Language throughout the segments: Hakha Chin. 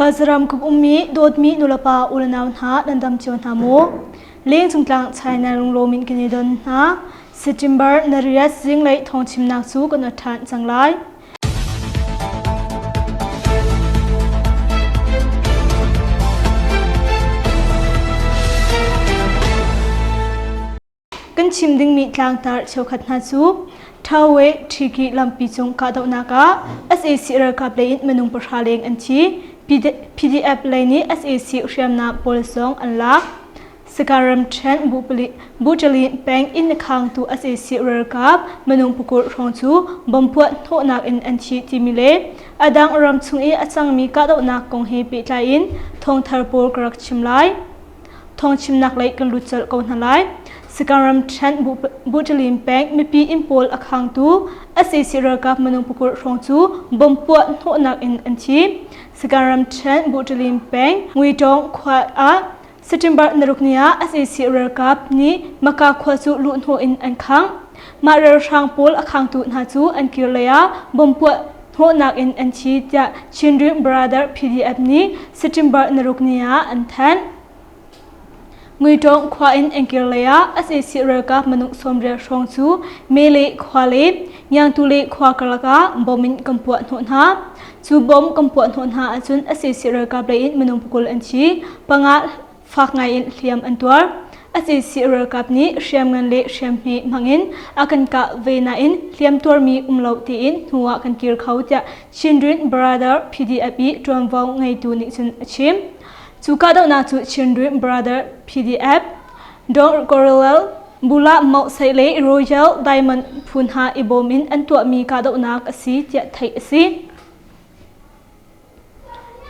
Khualzaram kup ummi dawtmi nulepa unau hna nan dam cio hna maw? Leng cungtlang China lunglawm in kan i don hna. September nariat zinglei thawngchimnak cu kan ot ṭhan cang lai. Kan chim dingmi tlangtar cheukhat hna cu Thawe Ṭhiki lampi cung kahdohnak ah sac ralkap lei in minung pahra leng an thi. PDF lei nih sac hriamnam pawl zong an lak. Sakae ramṭhen Buṭalin peng inn a khangtu sac ralkap minung pakul hrawng cu bomb puah hnawhnak in an thi timi le a dang ram chung i a cangmi kahdohnak kong he pehtlai in thawngthar pawl ka rak chim lai. Thawngchimnak lei kan lut colh ko hna lai. Sakae ramṭhen Buṭalin peng mipi inn pawl a khangtu sac ralkap minung pakul hrawng cu bomb puah hnawhnak in an thi. Sakae ramṭhen Buṭalin peng Nguitawng khua ah September naruk ni ah sac ralkap nih Maka khua cu luhhnawh in an khangh. Mah ralhrang pawl a khangtu hna cu an kir lei ah bomb puah hnawhnak in an thi tiah Chinrin Brother PDF nih September naruk ni ah an thanh. Nguitawng khua in an kir lei ah sac ralkap minung 90 hrawng cu Mele khua le Ngiangtu le khua karlak ah bomb in kan puah hnawh hna. Cu bomb kan puah hnawh hna ahcun sac ralkap lei in minung pakul an thi, panga fak ngai in hliam an tuar. Sac ralkap nih hriamngan le hriamhme hmangin a kan kah ve nain hliam tuarmi um lo tiin hnu ah kan kir kho tiah Chinrin Brother PDF i ṭuanvo ngeitu nih cun a chim. Cu kahdohnak cu Chinrin Brother PDF, Dong Gorilla Bula Mauhsei le Royal Diamond phu hna i bawm in an tuahmi kahdohnak a si tiah theih a si.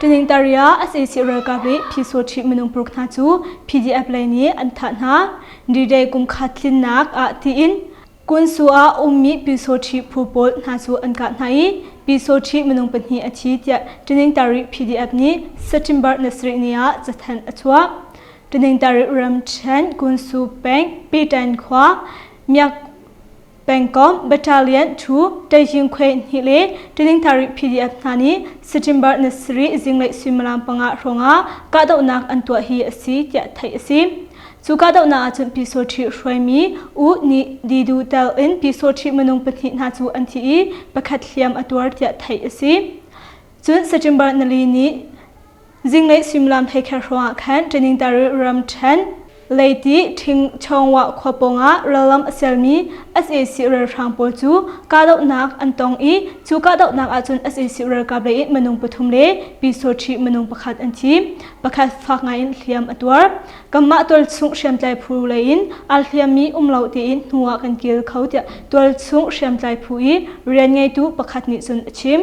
Taningtari ah sac ralkap le Pyisaw minung paruk hna cu PDF lei nih an thah hna. D-Day kum khat tlinnak ah tiin Kunsu ah ummi Pyisaw phu pawl hna cu an kah hna i Pyisaw minung pahnih a thi tiah Taningtari PDF nih September ni sarih ni ah cathanh a chuah. Taningtari ramṭhen Kunsu peng Pitan khua Myak pengkomh battalion 2 Taizing Khuai hnih le Taningtari PDF hna nih September ni sarih zinglei suimilam panga hrawngah kahdohnak an tuah hi a si tiah theih a si. Cu kahdohnak ahcun Pyisawṭhi hruaimi U Ni Didu tel in Pyisawṭhi minung pahnih hna cu an thi i pakhat hliam a tuar tiah theih a si. Cun September nili ni Zinglei suimilam heikher hrawngah khan Taningtari ramṭhen Leiti Ṭhingchawngwah khua pawngah rallam a sialmi sac ralhrang pawl cu kahdohnak an tong i cu kahdohnak ahcun sac ralkap lei in minung pathum le Pyisawṭhi minung pakhat an thi. Pakhat fak ngai in hliam a tuar. Kanmah tualchung hriamtlai phu lei in aa hliammi um lo tiin hnu ah kan kil kho tiah tualchung hriamtlai phu i rian ngeitu pakhat nih cun a chim.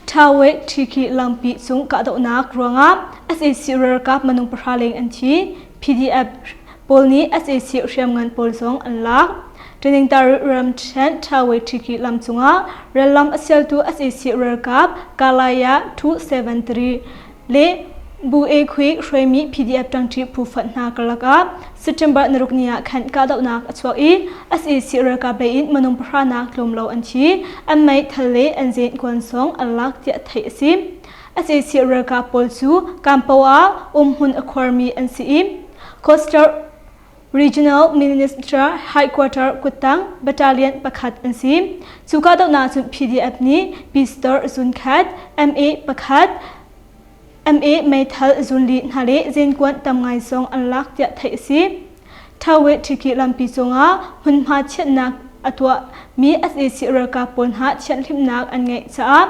Ṭhawe Ṭhikhi lampi cung kahdohnak ruangah sac ralkap minung pahra leng an thi. PDF pawl nih sac hriamngan pawl zong an lak. Taningtar ramṭhen Ṭhawe Ṭhikhi lam cungah rallam a sialtu sac ralkap Kalaya 273 le Bu E Khui hruaimi PDF ṭangṭi phu fonh hna karlak ah September naruk ni ah khan kahdohnak a chuak i sac ralkap lei in minung pahra nak tlawm lo an thi. An meithal le an zenkuan zong an lak tiah theih a si. Sac ralkap pawl cu Kampo ah umhmun a khuarmi an si i Coastal Regional Minister Headquarter kuttang battalion pakhat an si. Cu kahdohnak cun PDF nih pistol zunkhat, MA pakhat, MA meithal zunli hna le zenkuan tam ngai zong an lak tiah theih a si. Thawe Ṭhikhi lampi cungah hmunhma chiatnak a tuahmi sac ralkap pawl hna thianhhlimhnak an ngeih caah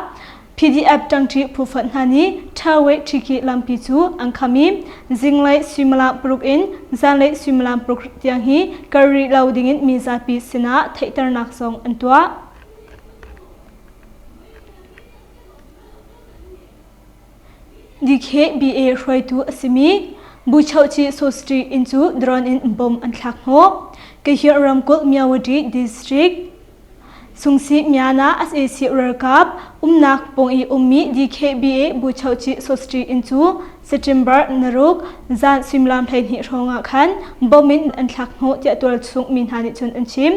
PDF ṭangṭi phu fonh hna nih Thawe Ṭhikhi lampi cu an kham i zinglei suimilam paruk in zanlei suimilam paruk tiang hi kal rih lo dingin mi zapi sinah theihternak zong an tuah. DKBA hruaitu a simi Buchohci Sostri inn cu drone in bomb an thlak hnawh. Kahir ramkulh Myawaddy district Sungsi Myana sac ralkap umnak pawng i ummi DKBA Buchohci Sostri inn cu September naruk zan suimilam 12 hrawng ah khan bomb in an thlak hnawh tiah tualchung mi hna nih cun an chim.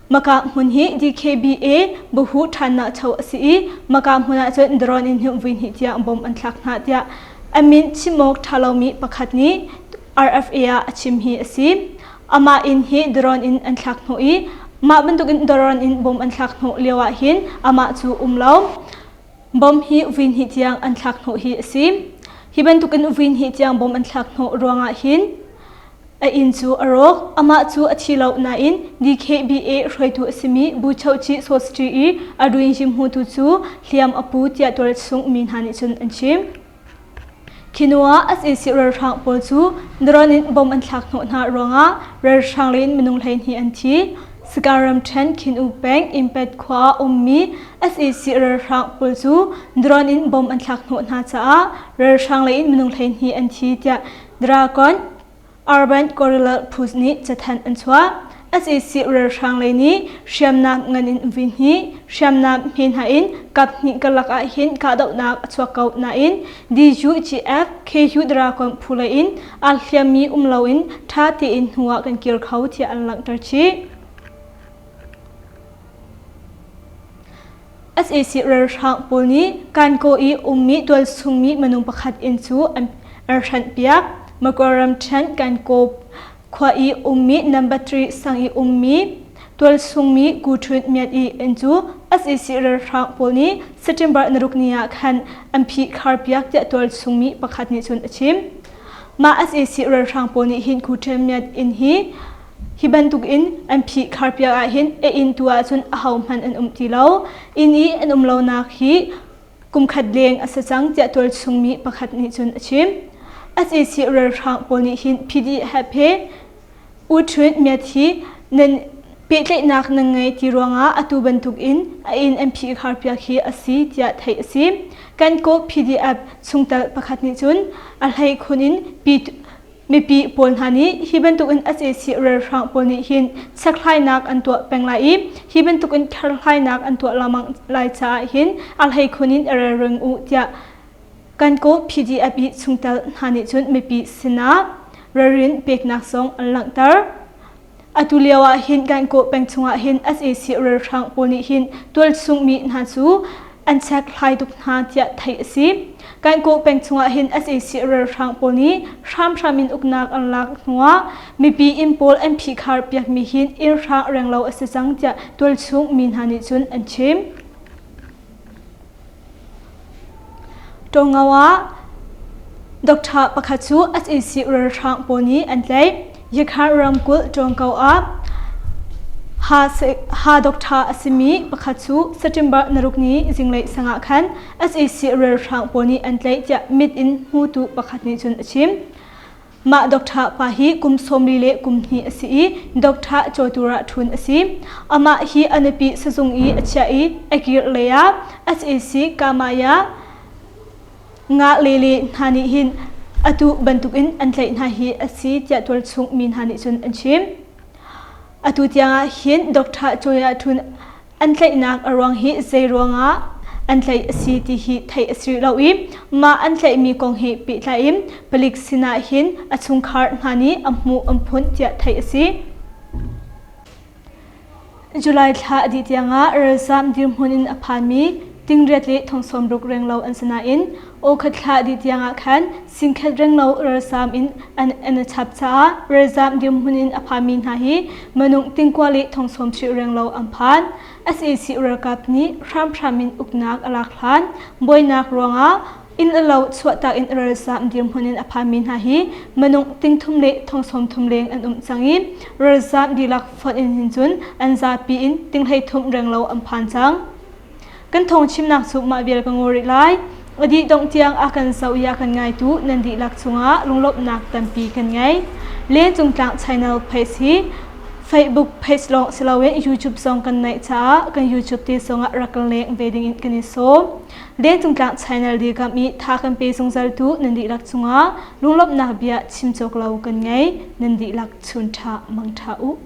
Maka hmun hi DKBA Bahu ṭhannak cho a si i maka hmun ah cun drone in hnuh vui hnih tiang bom an thlak hna tiah a min chim awk ṭha lomi pakhat nih RFA ah a chim hi a si. Amah inn hi drone in an thlak hnawh i mah bantukin drone in bom an thlak hnawh lio ah hin amah cu um lo. Bom hi vui hnih tiang an thlak hnawh hi a si. Hi bantukin vui hnih tiang bom an thlak hnawh ruangah hin a inn cu a rawk. Amah cu a thi lo nain DKBA hruaitu a simi Buchochi Sostri i a ruinhim hmutu cu hliam a pu tiah tualchung mi hna nih cun an chim. Khi hnu ah sac ralhrang pawl cu drone in bomb an thlak hnawh hna ruangah ralhrang lei in minung 12 an thi. Sagaing ramṭhen Khin-U peng Impet khua ah ummi sac ralhrang pawl cu drone in bomb an thlak hnawh hna caah ralhrang lei in minung 12 an thi tiah Dragon Urban Guerrilla Phu nih cathanh an chuah. Sac ralhrang lei nih hriamnam ngan in vui hnih, hriamnam hme hna in kap hnih karlak ah hin kahdohnak a chuak ko nain DUGF KU Dragon phu lei in aa hliammi um loin ṭha tein hnu ah kan kir kho tiah an langhter chih. Sac ralhrang pawl nih Kankaw i ummi tualchungmi minung pakhat inn cu an hrenhpiak. Makwa ramṭhen Kankaw khua i ummi number 3 sang i ummi tualchungmi Ku Htun Myat i inn cu sac ralhrang pawl nih September naruk ni ah khan an phihkharpiak tiah tualchungmi pakhat nih cun a chim. Mah sac ralhrang pawl nih hin Ku Htun Myat inn hi Hi bantukin an phih kharpiak ahhin a inn tu ahcun ahohmanh an um ti lo. Inn i an um lonak hi kumkhat leng a si cang tiah tualchungmi pakhat nih cun a chim. Sac ralhrang pawl nih hin PDF he U Htun Myat hi nan pehtlaihnak nan ngei ti ruangah atu bantukin a inn an phih kharpiak hi a si tiah theih a si. Kan kaw PDF chungtel pakhat nih cun a hleikhun in Mipi pawl hna nih hi bantukin sac ralhrang pawl nih hin chekhlainak an tuah peng lai i hi bantukin kherhlainak an tuah lengmang lai caah hin a hleikhun in i ralring u tiah kan kaw PDF i chungtel hna nih cun mipi sinah ralrin peknak zong an langhter. Atu lio ah hin Gankaw peng chungah hin sac ralhrang pawl nih hin tualchung mi hna cu an chek hlai tuk hna tiah theih a si. Gankaw peng chungah hin sac ralhrang pawl nih hramhram in uknak an lak hnuah mipi inn pawl an phihkhar piakmi hin inn hrang renglo a si cang tiah tualchung mi hna nih cun an chim. Ṭawngo ah doctor pakhat cu sac ralhrang pawl nih an tlaih. Yakhan ramkulh Ṭawngko ah ha doctor a simi pakhat cu September naruk ni zinglei sang ah khan sac ralhrang pawl nih an tlaih tiah mit in hmutu pakhat nih cun a chim. Mah doctor pa hi kum 40 le kum hnih a si i doctor cawtur ah ṭhun a si. Amah hi a nupi sazung i a chiah i a kir lei ah sac Kamaya nga le le hna nih hin atu bantukin an tlaih hna hi a si tiah tualchung mi hna nih cun an chim. Atu tiangah hin doctor Choi Htun an tlaihnak a ruang hi zei ruangah an tlaih a si ti hi theih a si rih lo i mah an tlaihmi kong he pehtlai in palik sinah hin a chungkhar hna nih a hmuh an phunh tiah theih a si. July thla a dih tiangah ralzam dirhmun in a phanmi tingriat le thongsawmruk renglo an si nain awkhat thla a dih tiangah khan singkhat renglo ralzam in an an i chap caah ralzam dirhmun in a phanmi hna hi minung tingkua le thongsawm hrih renglo an phan. Sac ralkap nih hramhram in uknak a lak hlan buainak ruangah inn le lo chuahtak in ralzam dirhmun in a phanmi hna hi minung tingthum le thongsawmthum leng an um cang i ralzam dihlak fonh in hin cun an zapi in tinghleithum renglo an phan cang. Kan thawng chimnak cu mah vial ka ngaw rih lai. A dih dongh tiang a kan zoh i a kan ngaitu nan dihlak chungah lunglawmhnak tampi kan ngei. Lencung Tlang Channel page hi Facebook page lawng si loin YouTube zong kan neih caah kan YouTube te zongah rak kan leng ve ding in kan i sawm. Lencung Tlang Channel dirkamh i tha kan pe zungzaltu nan dihlak cungah lunglawmhnak bia chim cawk lo kan ngei. Nan dihlak chun ṭha mang ṭha u.